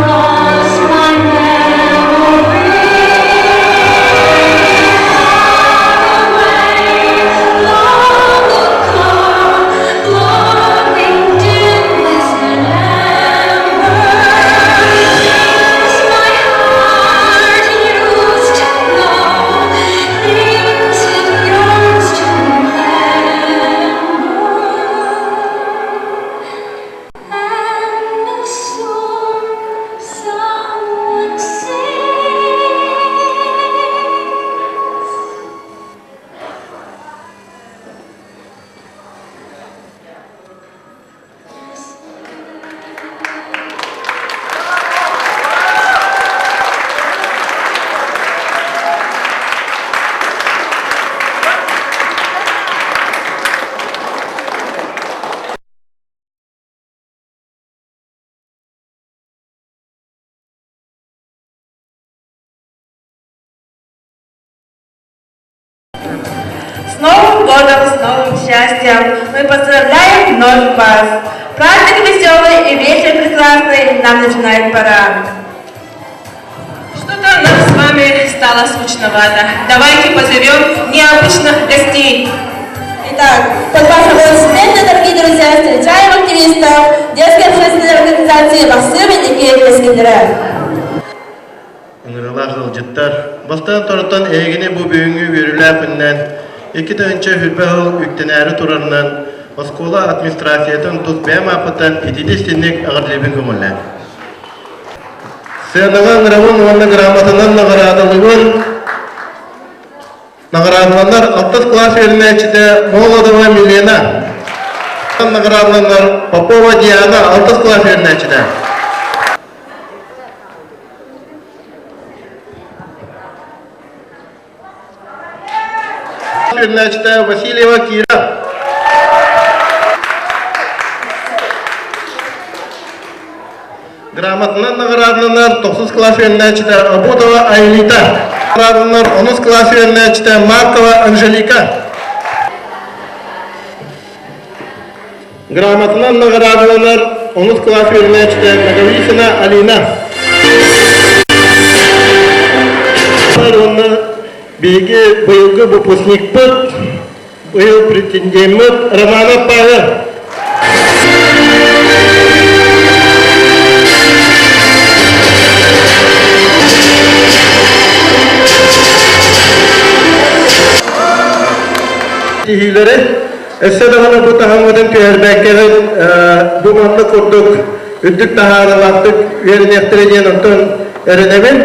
Across my memory, far away, long ago, glowing dim as an ember, things my heart used to know, things it yearns to remember. And a song someone sings. С Новым годом, с новым счастьем! Мы поздравляем вновь вас! Праздник веселый и вечер прекрасный нам начинает пора. Что-то нам с вами стало скучновато. Давайте позовем необычных гостей. Итак, под ваши аплодисменты, дорогие друзья, встречаем активистов детской общественной организации «Бахсым» и Эскендера. Ыҥырыылаах ыалдьыттар, бастаан торотон эһигини бу бүгүҥҥү үөрүүлээх күнүнэн 2000 сыл үктэнээри турарынан оскуола администрациятын тус бэйэм ааппыттан итиитик-истиҥник эҕэрдэлиибин көҥүллээн. Сыанаҕа ыҥырабын уонна грамотанан наҕараадалыыбын. Наҕараадаланар алтыс кылаас үөрэнээччитэ Молодова Милена. Наҕараадаланар Попова Диана алтыс кылаас үөрэнээччитэ. Үөрэнээччитэ Васильева Кира. Грамотанан наҕараадаланар тохсус кылаас үөрэнээччитэ Работова Айлита. Наҕараадаланар онус кылаас үөрэнээччитэ Маркова Анжелика. Грамотанан наҕараадаланар онус кылаас үөрэнээччитэ Ноговицына Алина. Уонна биһиги быйылгы выпускникпыт, быйыл претендеммит Романов Павел. Тиһиилэри Өссө даҕаны бу таһыммытын түһэрбэккэҕит бу маннык курдук үрдүк таһаарыылаахтык үөрэниэхтэрэ диэн онтон эрэнэбин.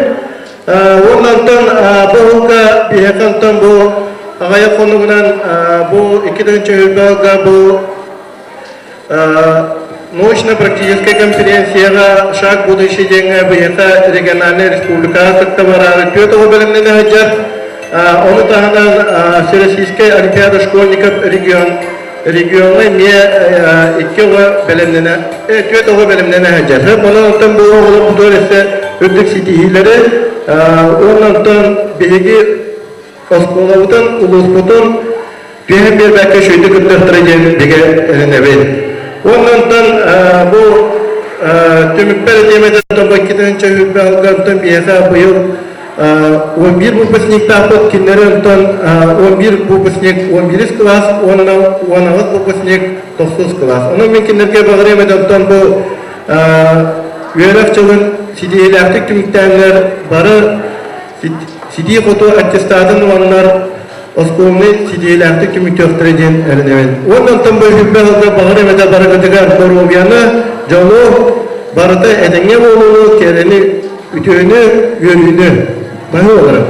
Уонна онтон бу уһулга биһиэхэ онтон бу аҕыйах хонугунан бу 2 тыһыынча сүүрбэ бу научно-практическай конференцияҕа «Шаг будущий» диэҥҥэ биһиэхэ региональнай республикаҕа кытта бараары түөрт оҕо бэлэмнэнэ сылдьар. Ону таһынан Всероссийскай олимпиада школьников регион региоҥҥа эмиэ икки оҕо бэлэмнэнэ, түөрт оҕо бэлэмнэнэ сылдьар. Онон онтон бу оҕолорбутугар өссө үрдүк ситиһиилэри уонна онтон биһиги оскуолабытын, улууспутун түһэн биэрбэккэ үчүгэйдик кыттыахтара диэн бигэ эрэнэбин. Уонна онтон бу түмүкпэр этиэм этэ 2 тыһыынча 20 сылга онтон биһиэхэ быйыл 11 выпускниктаахпыт, кинилэри онтон 11 выпускник 11 кылаас уонна 18 выпускник 9 кылаас. Онон мин кинилэргэ баҕарыам этэ онтон бу үөрэх дьылын ситиһиилээхтик түмүктээннэр бары ситии-хоту аттестатын ыланнар оскуоланы ситиһиилээхтик түмүктүөхтэрэ диэн эрэнэбин. Уонна онтон бу 20 сылга баҕар эмэтэ барыгытыгар доруобуйаны, дьолу, барыта этэҥҥэ буолууну, кэрэни, үтүөнү, үөрүүнү баһыы олорор.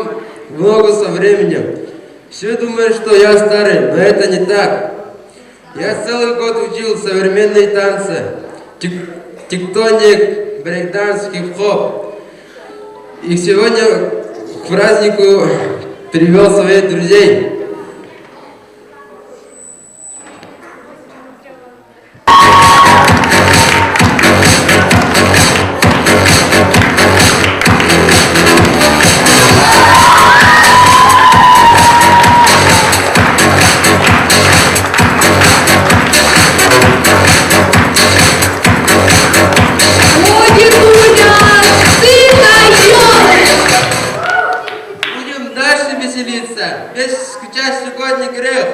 идем в ногу со временем. Все думают, что я старый, но это не так. Я целый год учил современные танцы, тектоник, брейкданс, хип-хоп. И сегодня к празднику привел своих друзей. О, дедуля, ты даешь! Будем дальше веселиться, весь скучать сегодня грех.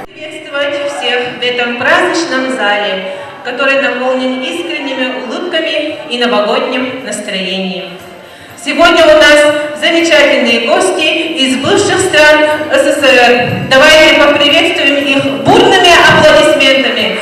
Приветствовать всех в этом праздничном зале, который наполнен искренними улыбками и новогодним настроением. Сегодня у нас замечательные гости из бывших стран СССР. Давайте поприветствуем их бурными аплодисментами.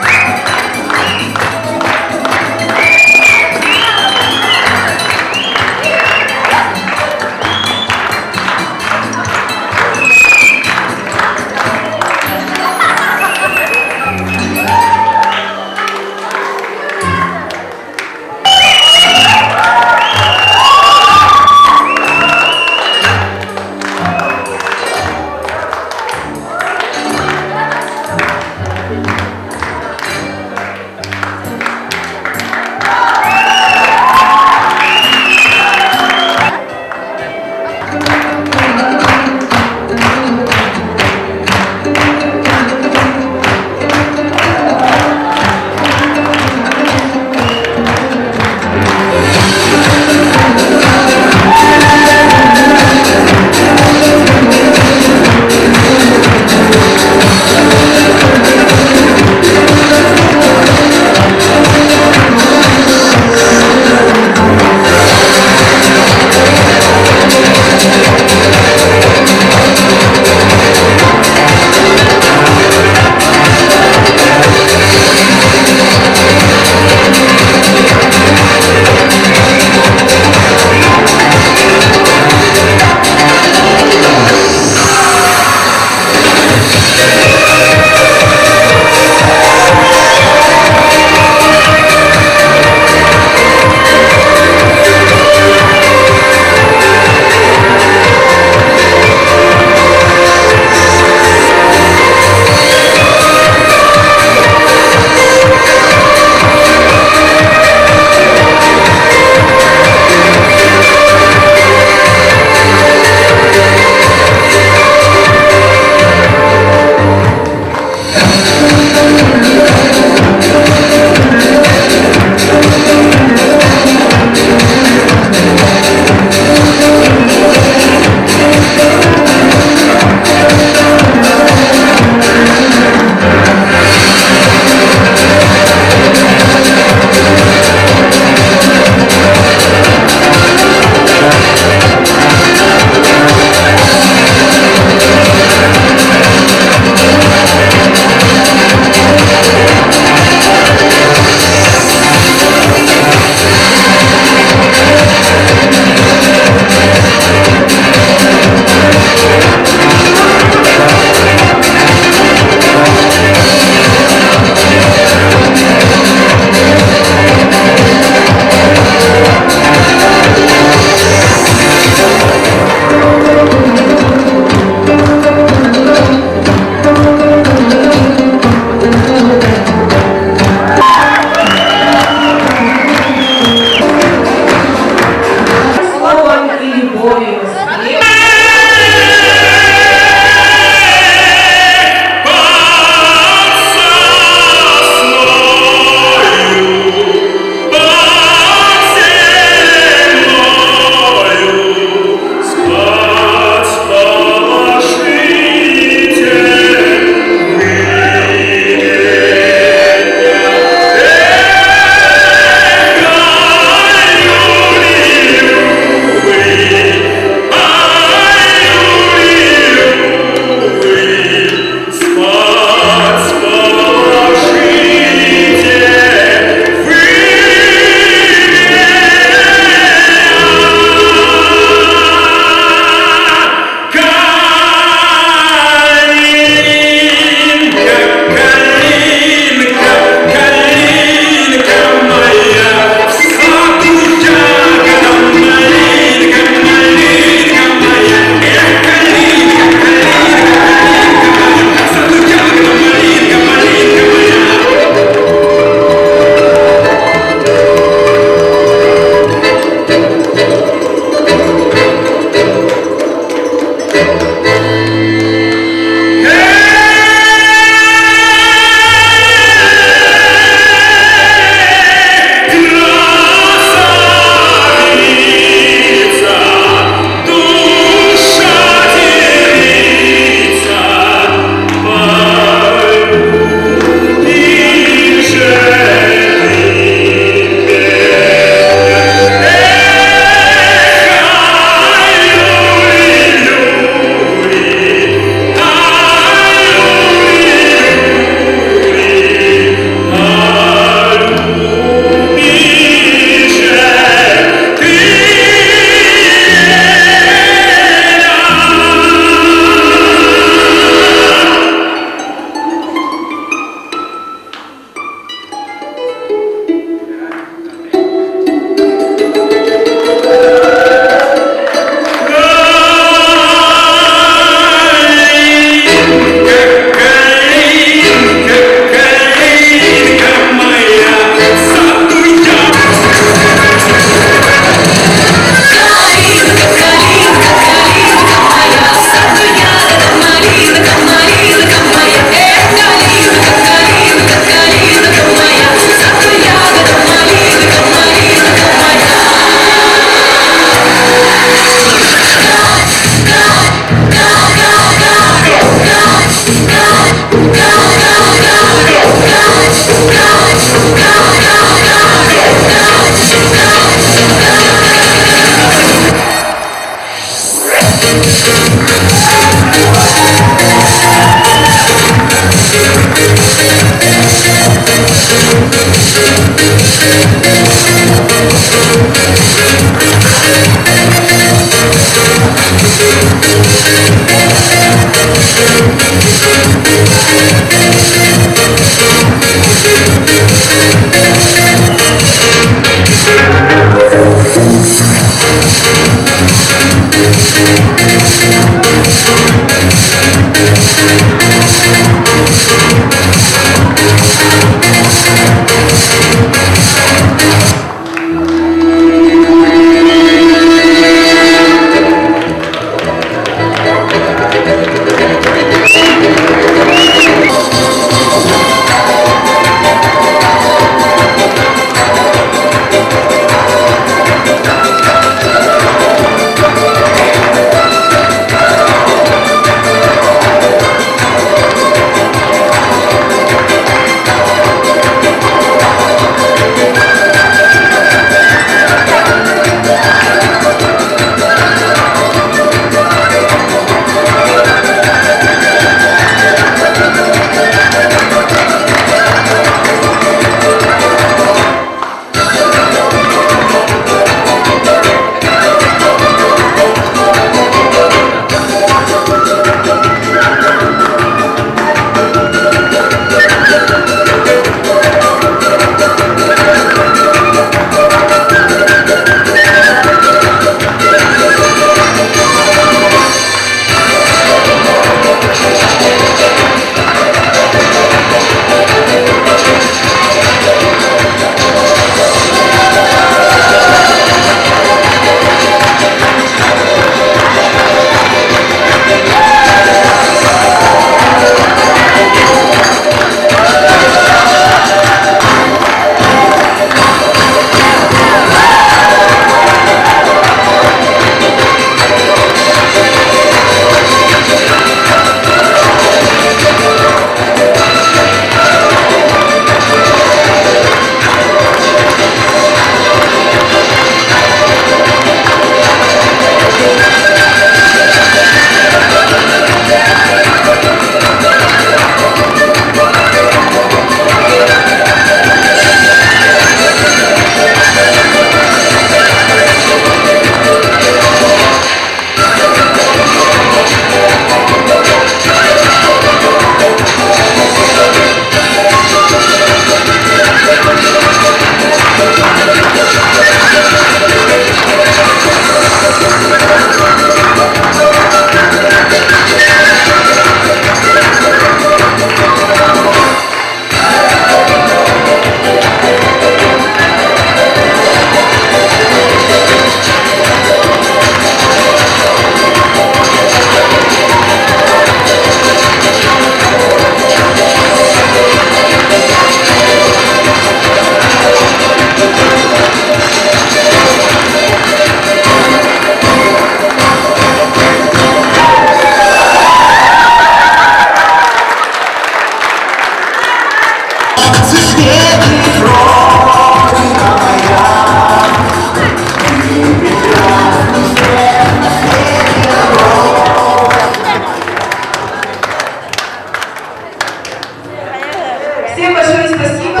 Всем большое спасибо.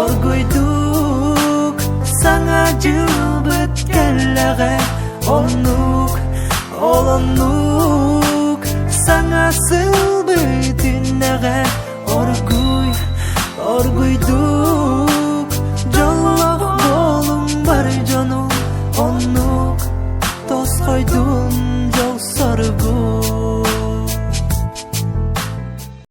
Оргуйдук саҥа дьылбыт кэллэҕэ оннук ол оннук саҥа сылбыт үннэҕэ оргуй оргуйдук.